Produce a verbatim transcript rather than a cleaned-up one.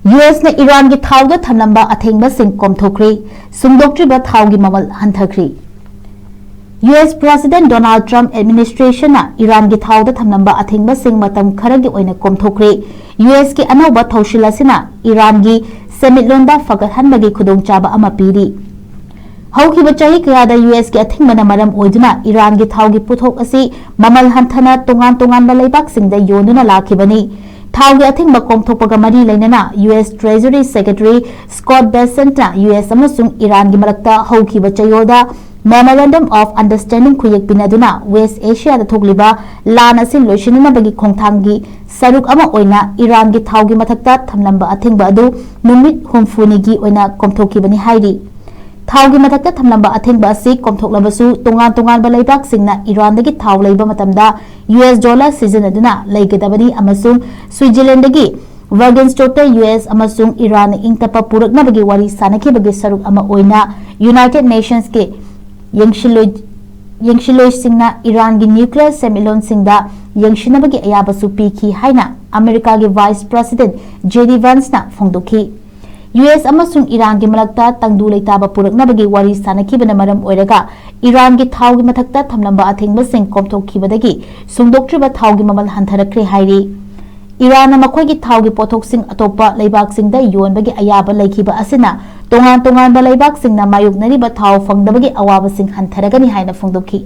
U ꯑꯦꯁꯅ ꯏꯔꯥꯟꯒꯤ ꯊꯥꯎꯗ ꯊꯝꯂꯝꯕ ꯑꯊꯤꯡꯕꯁꯤꯡ ꯀꯣꯝꯊꯣꯛꯈ꯭ꯔꯦ꯫ ꯁꯨꯡꯗꯣꯛꯇ꯭ꯔꯤꯕ ꯊꯥꯎꯒꯤ ꯃꯃꯜ ꯍꯟꯊꯈ꯭ꯔꯦ꯫ U S President Donald Trump administrationꯅ ꯏꯔꯥꯟꯒꯤ ꯊꯥꯎꯗ ꯊꯝꯂꯝꯕ ꯑꯊꯤꯡꯕꯁꯤꯡ ꯃꯇꯝ ꯈꯔꯒꯤ ꯑꯣꯏꯅ ꯀꯣꯝꯊꯣꯛꯈ꯭ꯔꯦ꯫ ꯌꯨ ꯑꯦꯁꯀꯤ ꯑꯅꯧꯕ ꯊꯧꯁꯤꯜ ꯑꯁꯤꯅ ꯏꯔꯥꯟꯒꯤ ꯁꯦꯟꯃꯤꯠꯂꯣꯟꯗ ꯐꯒꯠꯍꯟꯕꯒꯤ ꯈꯨꯗꯣꯡꯆꯥꯕ ꯑꯃ ꯄꯤꯔꯤ꯫ ꯍꯧꯈꯤꯕ ꯆꯍꯤ ꯀꯌꯥꯗ ꯌꯨ ꯑꯦꯁꯀꯤ ꯑꯊꯤꯡꯕꯅ ꯃꯔꯝ ꯑꯣꯏꯗꯨꯅ ꯏꯔꯥꯟꯒꯤ ꯊꯥꯎꯒꯤ ꯄꯣꯠꯊꯣꯛ ꯑꯁꯤ ꯃꯃꯜ ꯍꯟꯊꯅ ꯇꯣꯉꯥꯟ ꯇꯣꯉꯥꯟꯕ ꯂꯩꯕꯥꯛꯁꯤꯡꯗ ꯌꯣꯟꯗꯨꯅ ꯂꯥꯛꯈꯤꯕꯅꯤ꯫ ꯊꯥꯎꯒꯤ ꯑꯊꯤꯡꯕ ꯀꯣꯝꯊꯣꯛꯄꯒ ꯃꯔꯤ ꯂꯩꯅꯅ U S Treasury Secretary Scott Bessentꯅ ꯌꯨ ꯑꯦꯁ ꯑꯃꯁꯨꯡ ꯏꯔꯥꯟꯒꯤ ꯃꯔꯛꯇ ꯍꯧꯈꯤꯕ ꯆꯌꯣꯜꯗ Memorandum of Understanding ꯈꯨꯌꯦꯛ ꯄꯤꯅꯗꯨꯅ West Asiaꯗ ꯊꯣꯛꯂꯤꯕ ꯂꯥꯟ ꯑꯁꯤ ꯂꯣꯏꯁꯤꯟꯅꯅꯕꯒꯤ ꯈꯣꯡꯊꯥꯡꯒꯤ ꯁꯔꯨꯛ ꯑꯃ ꯑꯣꯏꯅ ꯏꯔꯥꯟꯒꯤ ꯊꯥꯎꯒꯤ ꯃꯊꯛꯇ ꯊꯝꯂꯝꯕ ꯑꯊꯤꯡꯕ ꯑꯗꯨ ꯅꯨꯃꯤꯠ ꯍꯨꯝꯐꯨꯅꯤꯒꯤ ꯑꯣꯏꯅ ꯀꯣꯝꯊꯣꯛꯈꯤꯕꯅꯤ ꯍꯥꯏꯔꯤ꯫ ꯊꯥꯎꯒꯤ ꯃꯊꯛꯇ ꯊꯝꯂꯝꯕ ꯑꯊꯤꯡꯕ ꯑꯁꯤ ꯀꯣꯝꯊꯣꯛꯂꯕꯁꯨ, ꯇꯣꯉꯥꯟ ꯇꯣꯉꯥꯟꯕ ꯂꯩꯕꯥꯛꯁꯤꯡꯅ ꯏꯔꯥꯟꯗꯒꯤ ꯊꯥꯎ ꯂꯩꯕ ꯃꯇꯝꯗ ꯌꯨ ꯑꯦꯁ dollar ꯁꯤꯖꯤꯟꯅꯗꯨꯅ ꯂꯩꯒꯗꯕꯅꯤ ꯑꯃꯁꯨꯡ ꯁ꯭ꯋꯤꯖꯔꯂꯦꯟꯗꯒꯤ Wagenstortꯇ ꯌꯨ ꯑꯦꯁ ꯑꯃꯁꯨꯡ ꯏꯔꯥꯟꯅ ꯏꯪ ꯇꯞꯄ ꯄꯨꯔꯛꯅꯕꯒꯤ ꯋꯥꯔꯤ ꯁꯥꯅꯈꯤꯕꯒꯤ ꯁꯔꯨꯛ ꯑꯃ ꯑꯣꯏꯅ United Nationsꯀꯤ ꯌꯦꯡꯁꯤꯜꯂꯣꯏ-, ꯌꯦꯡꯁꯤꯜꯂꯣꯏꯁꯤꯡꯅ ꯏꯔꯥꯟꯒꯤ nuclear ꯁꯦꯟꯃꯤꯠꯂꯣꯟꯁꯤꯡꯗ ꯌꯦꯡꯁꯤꯟꯅꯕꯒꯤ ꯑꯌꯥꯕꯁꯨ ꯄꯤꯈꯤ ꯍꯥꯏꯅ ꯑꯃꯦꯔꯤꯀꯥꯒꯤ Vice President J D Vanceꯅ ꯐꯣꯡꯗꯣꯛꯈꯤ꯫ ꯌꯨ ꯑꯦꯁ ꯑꯃꯁꯨꯡ ꯏꯔꯥꯟꯒꯤ ꯃꯔꯛꯇ ꯇꯪꯗꯨ ꯂꯩꯇꯥꯕ ꯄꯨꯔꯛꯅꯕꯒꯤ ꯋꯥꯔꯤ ꯁꯥꯅꯈꯤꯕꯅ ꯃꯔꯝ ꯑꯣꯏꯔꯒ ꯏꯔꯥꯟꯒꯤ ꯊꯥꯎꯒꯤ ꯃꯊꯛꯇ ꯊꯝꯂꯝꯕ ꯑꯊꯤꯡꯕꯁꯤꯡ ꯀꯣꯝꯊꯣꯛꯈꯤꯕꯗꯒꯤ ꯁꯨꯡꯗꯣꯛꯇ꯭ꯔꯤꯕ ꯊꯥꯎꯒꯤ ꯃꯃꯜ ꯍꯟꯊꯔꯛꯈ꯭ꯔꯦ ꯍꯥꯏꯔꯤ꯫ ꯏꯔꯥꯟꯅ ꯃꯈꯣꯏꯒꯤ ꯊꯥꯎꯒꯤ ꯄꯣꯠꯊꯣꯛꯁꯤꯡ ꯑꯇꯣꯞꯄ ꯂꯩꯕꯥꯛꯁꯤꯡꯗ ꯌꯣꯟꯕꯒꯤ ꯑꯌꯥꯕ ꯂꯩꯈꯤꯕ ꯑꯁꯤꯅ ꯇꯣꯉꯥꯟ ꯇꯣꯉꯥꯟꯕ ꯂꯩꯕꯥꯛꯁꯤꯡꯅ ꯃꯥꯌꯣꯛꯅꯔꯤꯕ ꯊꯥꯎ ꯐꯪꯗꯕꯒꯤ ꯑꯋꯥꯕꯁꯤꯡ ꯍꯟꯊꯔꯒꯅꯤ ꯍꯥꯏꯅ ꯐꯣꯡꯗꯣꯛꯈꯤ꯫